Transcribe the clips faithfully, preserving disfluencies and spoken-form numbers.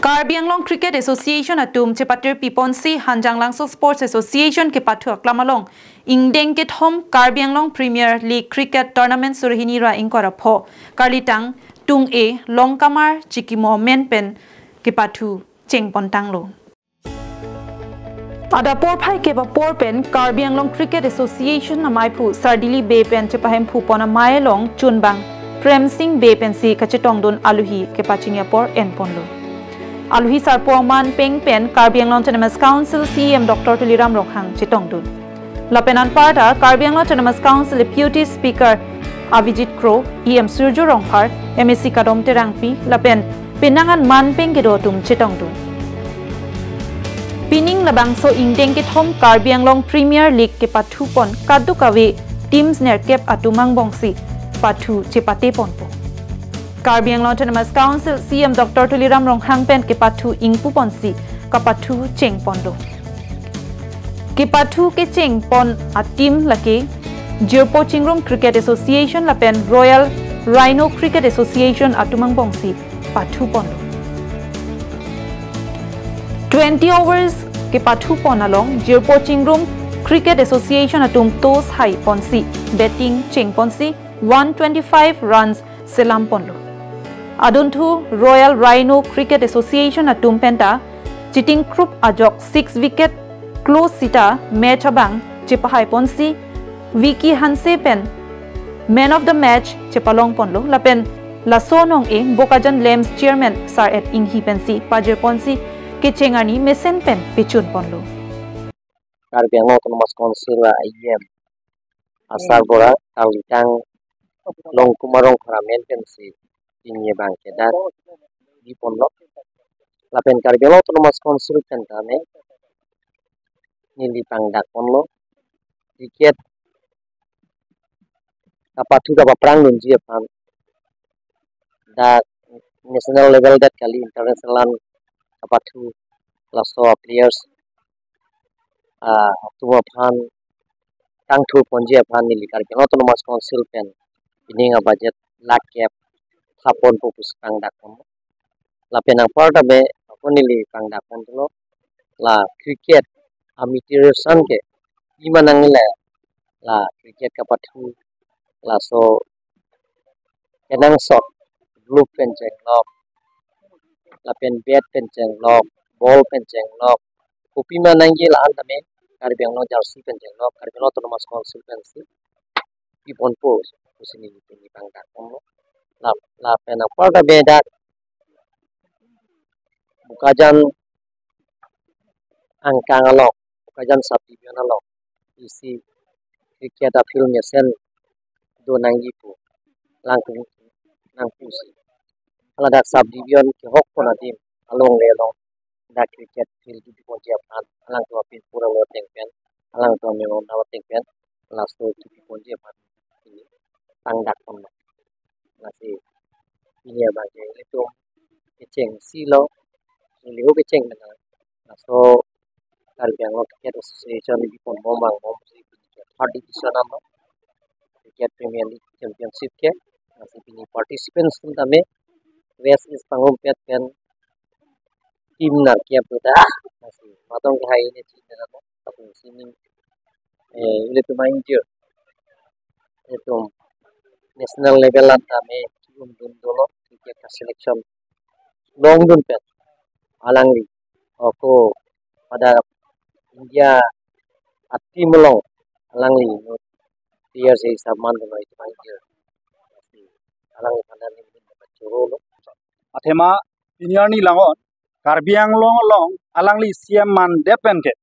Karbi Anglong Cricket Association atum chepatir piponsi Hanjanglangso Sports Association kepathu aklam along ingdeng kethom Karbi Anglong Premier League Cricket Tournament surhini ra ingkoi ra pho karlitang tung e Longkamar Chikimo amen pen kepathu chengpontanglo. Adap porphai kep apor pen Karbi Anglong Cricket Association amaiphu Sardili Bey pen chepahemphu pon amei along chunbang Prem Singh Bey pensi kachetongdun aluhi kepachini apor enponlo. Aluhi sarpo Manpeng pen Karbi Anglong Autonomous Council C E M Doctor Tuliram Ronghang chetongdun. Lapen anparta Karbi Anglong Autonomous Council Deputy Speaker Avijit Kro, E M Surjya Rongphar, M A C Kadom Terangpi, lapen penang an Manpeng kedo atum chetongdun. Pining labangso ingdeng kethom Karbi Anglong Premier League kepathu pon kadokave teams nerkep atum angbongsi pathu chepate ponpo. Karbi Anglong Autonomous Council C E M Doctor Tuliram Ronghang pen kepathu ingpu ponsi kapathu chengponlo. Kepathu kecheng pon a team lake Jirpo Chingrum Cricket Association lapen Royal Rhino Cricket Association atum angbongsi pathu ponlo. Twenty overs kepathu pon along Jirpo Chingrum Cricket Association atum toss hai ponsi batting cheng ponsi one twenty-five runs selam ponlo. Adunthu Royal Rhino Cricket Association atum penta chiting krup ajok six wicket close sita match abang chepahai ponsi Vicky Hanse pen man of the match chepalong ponlo lapen laso anong e Bokajan Lamps chairman Sar et Inghi pensi pajir ponsi kecheng arni mesen pen pechun ponlo. Karbi Anglong Autonomous Council a E M Asar Bora, karlitang Longkamar Rongphar amen pensi pini abang kedak di ponlo. Lapen Karbi Anglong Autonomous Council pen tame neli pangdak ponlo. Cricket kapathu kapaprang dunji aphan, dak national level det kali, international an kapathu, laso players ah, atum aphan tangthur ponji aphan neli Karbi Anglong Autonomous Council pen pining a budget lakh kep thap ponpo pusi pangdak pon. Lapen anparta me ako neli pangdak ponlo, la cricket a materials an ke pima nangle, la cricket kapathu, laso kenangsot glove pen chenglok, lapen bat pen chenglok, ball pen chenglok, kopima nangji la-an tame Karbi Anglong jersey pen chenglok, Karbi Anglong Autonomous Council pensi pi ponpo pusi neli pini pangdak ponlo. La, lapen anparta me dak Bokajan angkang along, Bokajan sub division along isi cricket a field mesen do nangji pu alangtum nangpusi, ladak sub division kehok pon adim along le along dak cricket field kebi ponji aphan alangtum apin pura lo ateng pen, alangtum amemon ateng pen, laso kebi ponji aphan pangdak ponlo. Lasi pini abang ke ilitum kecheng si lo, ilihu kecheng mena. Laso Karbi Anglong Cricket Association kebi ponbom vangbom si third division ano, Cricket Premier League Championship ke. Lasi pini participants atum tame West East Pangrumpet pen team nerkep do dak. Lasi matong ke hai ne chin ne ano. Lapen sining, eh, ilitum a-injure, itum national level an tame ki-undun dolo, cricket ka selection longdun pen alangli ako pada India a team along alangli no player si hisap mandunlo itum a-injure. Alangli aphan neli choro lo. Athema pini arni langon Karbi Anglong along alangli C E M mandep pen ke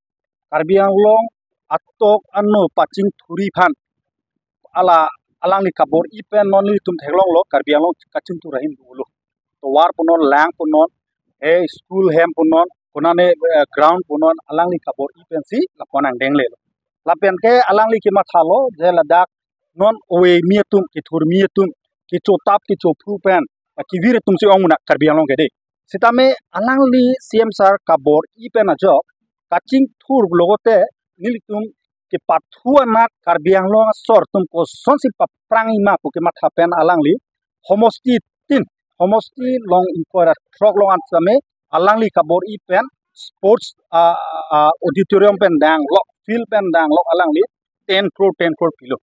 Karbi Anglong atok ano pachingthurji aphan ala alangli kabor-i pen non nelitum theklonglo, Karbi Anglong kachingthur ahin dolo. Tovar punon, lang punon, he school hem punon, konane, eh, ground punon, alangli kabor-i pensi lapu-an angdeng lelo. Lapen ke alangli kemathalo je ladak non ove mi atum, kethur mi atum, kechotap kechophru pen, kevir atum si ong munak Karbi Anglong ke dei. Sitame alangli C E M sir kabor-i pen ajok kachingthur logote nelitum kepathu anat Karbi Anglong asor atum kosonsi paprangjima pu kematha pen alangli homosti tin, homosti along ingkoi ra throk along an tame alangli kabor-i pen sports, ah, ah, auditorium pen dang lok, field pen dang lok alangli ten crore, ten crore pilo.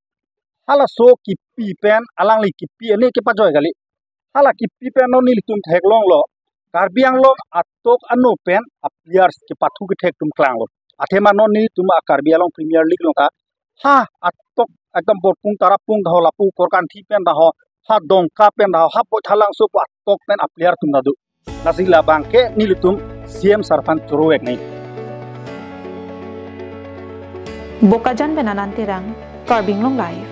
Halaso kipi pen alangli kipi ani kepajoi kali. Hala kipi pen non nelitum theklonglo, Karbi Anglong atok ano pen a players kepathu kethek atum klanglo. Athema non nelitum a Karbi Anglong Premier League along ke ha atok ekdom Borpung Tarapung ta ho, lapu Korkanthi pen ta ho, ha Dongka pen ta ho, ha Boithalangso pu atok pen a player atum ta do. Lasi labang ke nelitum C M sir aphan choro-ik nangji. Bokajan pen Anand Terang, Karbi Anglong Live.